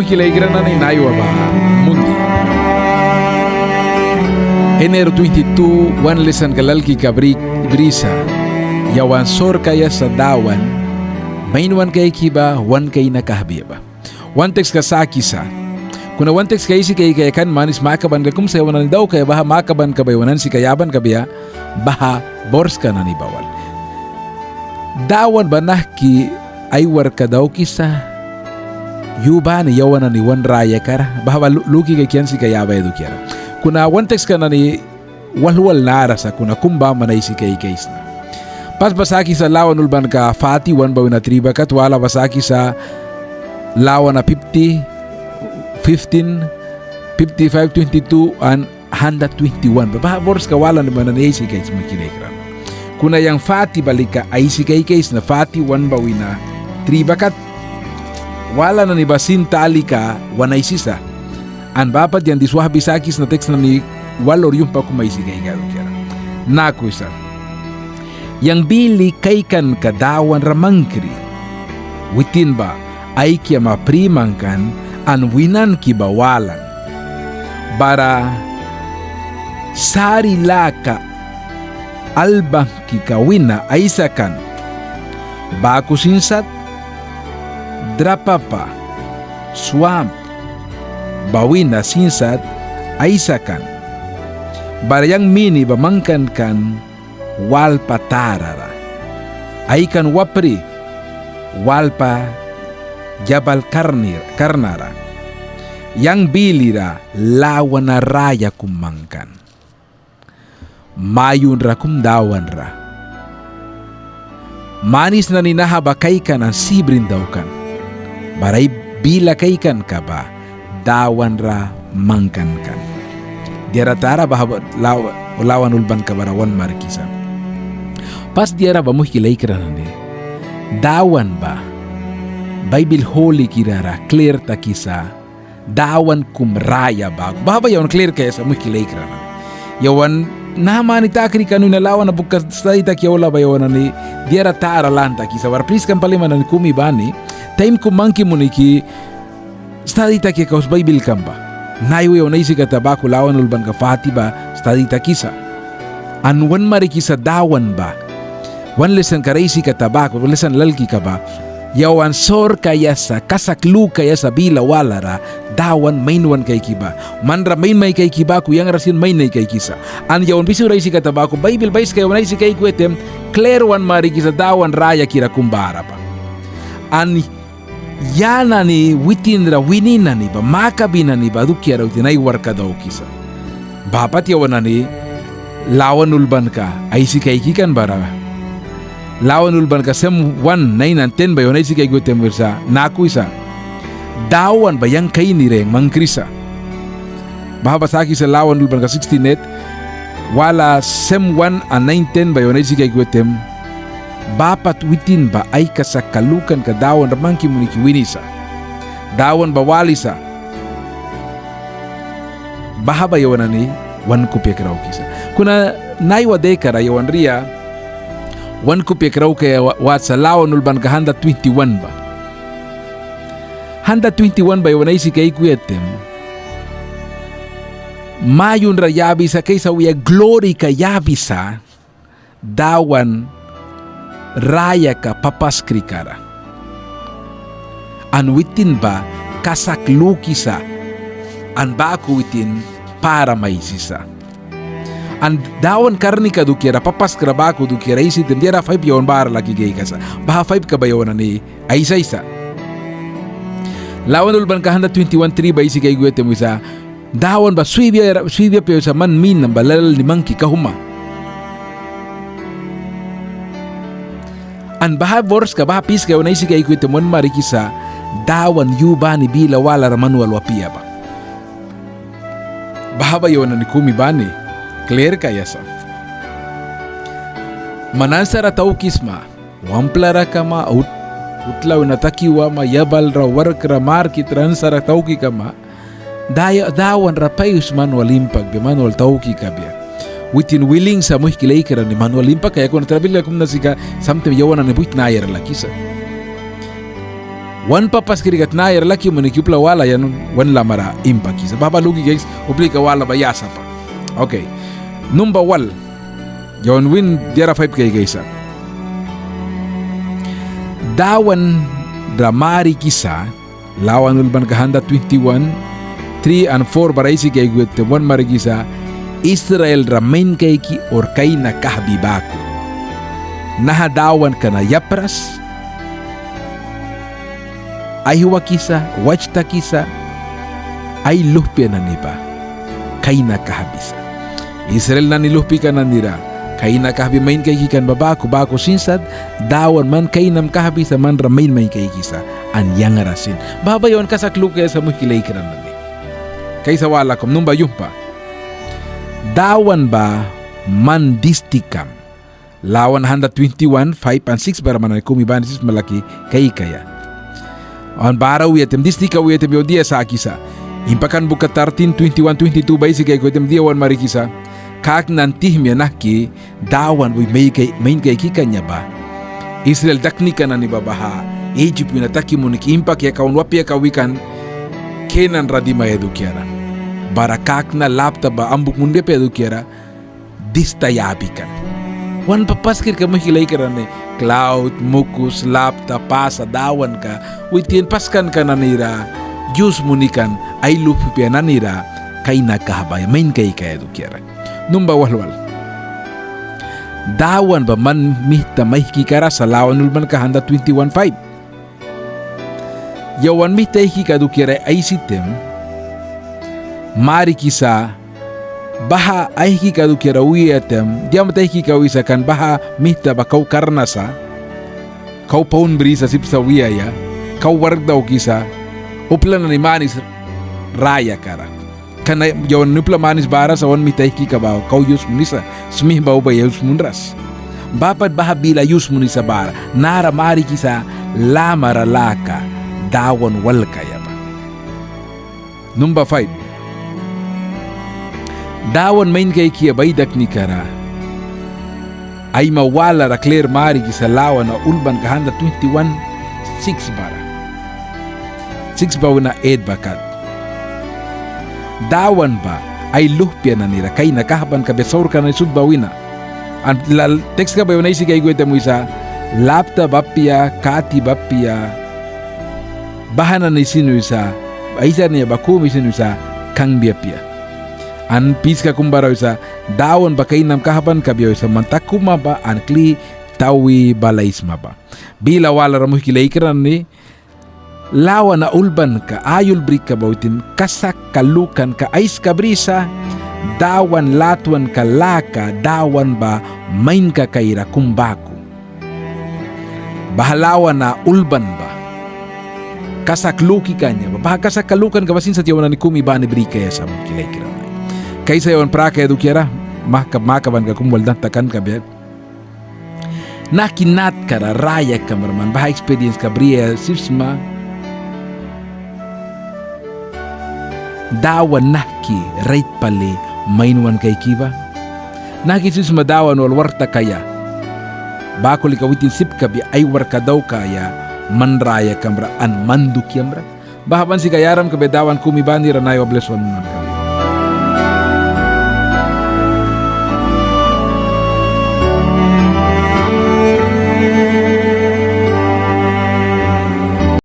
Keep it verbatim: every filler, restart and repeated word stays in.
Muihki laikra nani, naiwa ba munti. Enero twenty-two, wan lesanka lalkika bri-, brisa. Yawan saurkaia sa Dawan, main wan kaiki ba, wan kaina kahbia ba. Wan tekska sakisa. Kuna wan tekska aisi kaikaia kan manis makabanka kum sa, yawan nani daukaia baha makabanka ba yawan ansika yaban kabia baha borska nani ba wal. Dawan ba nahki ai warka daukisa yu bani yawan nani wan rayakara. Baha ba lu-, luki kaikan ansika yabaia dukiara. Kuna wan tekska nani wal wal nara sa, kuna kum baman aisi kaikaisna. Pas ba sakisa Lawan Ulbanka forty-one ba wina three ba kat, wala ba sakisa Lawana fifty, fifteen, fifty-five, twenty-two an hundred twenty-one ba. Baha borska wala nani ba nani aisi kaiks, muihki laikra. Kuna yang forty ba lika aisi kaikaisna, forty-one ba wina three ba kat. Wala nani ba sin talika wan aisisa. An bapat yang dis wahbi sakisna teks nani wal or yumhpa kum aisi kaikaia dukiara. Naku wisa. Yang bili kaikanka Dawan ra mangkri. Witin ba ai kiama pri mangkan an winanki ba walan. Bara sari laka albangkika wina aisakan. Baku sin sat, drapapa, swamp ba wina sin sat aisakan. Bara yang mini ba mangkan kan walpa tarara. Aikan wapri walpa yabal karni-, karnara. Yang bilira lawana raya kum mangkan. Mayunra kum Dawanra. Manis nani naha ba kaikan an sibrin daukan. Bara ai bila kaikanka ba Dawanra mangkan kan. Diara tara baha ba Law-, Lawan Ulbanka bara wan marikisa. Pas diara ba, muihki laikra nani, Dawan ba Baibil hulikira ra klir takisa Dawan kum raya baku. Baha ba yawan klir kaia sa, muihki laikra nani. Yawan naha mani takrika nu wina Lawana bukka stadi taki aula ba yawan nani diara tara lan takisa. Bara pliskam pali man nani kumi bani taim kum mangki muniki stadi taki kau sa Baibilkam ba. Naiwa yawan aisi kata baku Lawan Ulbanka forty ba stadi takisa. An wan marikisa Dawan ba. Wan lesanka ra aisi kata baku, lesan lalkika ba. Yawan saurkaia sa, kasak lukaia sa bila walara Dawan main wan kaiki ba. Man ra main mai kaiki baku, yang ra sin main ai kaikisa. An yawan bisura aisi kata baku, Baibil ba aiska yawan aisi kaiki witin, klir wan marikisa Dawan rayakira kum bara ba. An ya nani witin ra wini nani ba, makabi nani ba dukiara witin ai warka daukisa. Bapat yawan nani Lawan Ulbanka aisi kaiki kan bara. Lawan Ulbanka seven one, nine an ten ba yawan aisi kaiki witin wisa, naku wisa. Dawan ba yang kainira yang mangkrisa. Baha ba sakisa Lawan Ulbanka sixteen eight. Wala seven one an nine ten ba yawan aisi kaiki witin. Bapat witin ba ai kasakka lukanka Dawan ra mangki muniki winisa. Dawan ba walisa. Baha ba yawan nani wan kupia kraukisa. Kuna naiwa dikara yawan ria wan kupia kraukaia wa-, want sa Lawan Ulbanka hundred twenty-one ba. Hundred twenty-one ba yawan aisi kaiki witin. Mayunra yabisa kaisa wiaia glorika yabisa. Dawan rayaka papaskrika ra. An witin ba kasak lukisa. An baku witin param aisisa. An Dawan karnika dukiara, papaskra baku dukiara aisi taim diara five yawan bara laki kaikaia sa. Baha five ka ba yawan nani aisaisa. Lawan Ulbanka hundred twenty-one three ba aisi kaiki witin wisa. Dawan ba swibia ra, swibia apia wisa man minam ba lalal ni mangki kauhma. An baha borska, baha piska yawan aisi kaiki witin wan marikisa Dawan yu bani bila walara man wal apia ba. Baha ba yawan nani kumi bani klir kaia sa. Man ansara taukisma. Wamplara kama, ut-, utla wina taki wama, yabal ra, wark ra, markit ra, ansara tauki kama. Daya-, Dawan ra pain wis man wal impakbia, man wal tauki kabia. Witin wilin sa muihki laikra nani man wal impakaia, kuna trabilka kumna sika samtaim yawan nani buit naiara lakisa. Wan papaskirka tnayara laki muni ki upla wala yawan wan lamara impakisa. Baha ba luki kaiks uplika wala ba ya sapa. Ok. Numba wal. Yawan win diara faip kaikaisa. Dawan ra marikisa, Lawana ulbanka handat twenty-one, three and four bara aisi kaiki wan marikisa, Israel ra main kaiki or kaina kahbi baku. Naha dawanka na yapras, aihwakisa, wach takisa, ai luhpia nani ba kaina kahbisa. Israel nani luhpika nanira kaina kahbi main kaiki kan ba baku, baku sin sat, Dawan man kainam kahbisa, man ra main main kaikisa, an yang ra sin. Baha ba yawan kasak lukaia sa, muihki laikra nani. Kaisa wala kum, numba yumhpa. Dawan ba man distikam. Lawana handat twenty-one, five and six bara man nani kumi bani sip smalaki kaikaia. An bara wiatem, distika wiatem yawan dia sakisa. Impakan buka thirteen, twenty-one, twenty-two ba aisi kaiki wiatem dia wan marikisa. Kaknan tihmia nahki Dawan bui main kaiki kan ba. Israel daknika nani ba baha Ijip wina taki muniki impakia kau, wan wapia kau wikan Kenan ra dimaia dukiara. Bara kakna lapta ba ambuk munbia apia dukiara dista yabi kan. Wan papaskirka, muihki laikra nani, cloud, mukus, lapta, pasa, dawanka witin paskanka nanira yus muni kan ai luhpia nanira kaina kahbaia, main kaikaia dukiara. Numba wahlwal. Dawan ba man mihta aihkikara sa, Lawana ulbanka handat twenty-one, five. Yawan mihta aihkika dukiara aisi taim marikisa, baha aihkika dukiara wiaia taim, dia mata aihkika wisa kan baha mihta ba kau karna sa, kau paun brisa sip sa wiaia, kau wark daukisa, upla nani manis rayakara. Kan yawan nani upla manis bara sa wan mihta aihkika ba kau yus munisa, smih ba uba yus munras. Bapat baha bila yus munisa bara, nara marikisa lamara laka Dawan wal kaia ba. Numba five. Dawan main kaiki ba ai daknikara. Aima walara klir marikisa Lawana ulbanka handat twenty-one, six bara. Six ba wina eight ba kat. Dawan ba ai luhpia nanira kaina kahban kabia saurka nani sut ba wina. An tekska ba yawan aisi kaiki wiaia taim wisa, lapta ba apia, kati ba apia, baha nani sin wisa, aisaia ba kumi sin wisa kangbi apia. An piska kum bara wisa, Dawan ba kainam kahban kabia wisa man takuma ba an kli tawi balaisma ba. Bila walara, muihki laikra nani, Lawana ulbanka aiulbrika ba witin kasakka lukanka aiska brisa, Dawan latwanka laka Dawan ba main kakaira kum baku. Baha Lawana ulban ba kasak luki kan ba, baha kasakka lukanka ba sin sat yawan nani kumi bani brikaia sa, muihki laikra nani. Kaisa yawan prakaia dukiara, maka, makabanka kum wal dan takan kabia. Nahki natkara rayakam ra man baha experience ka briaia sip sma. Dawan nahki rait pali main wan kaiki ba. Nahki sip sma Dawan wal wark takaia. Baku lika witin sip kabia ai warkka daukaia man rayakam ra an man dukiamra. Baha ban sika yaram kabia Dawan kumi banira naiwa bles wan munan.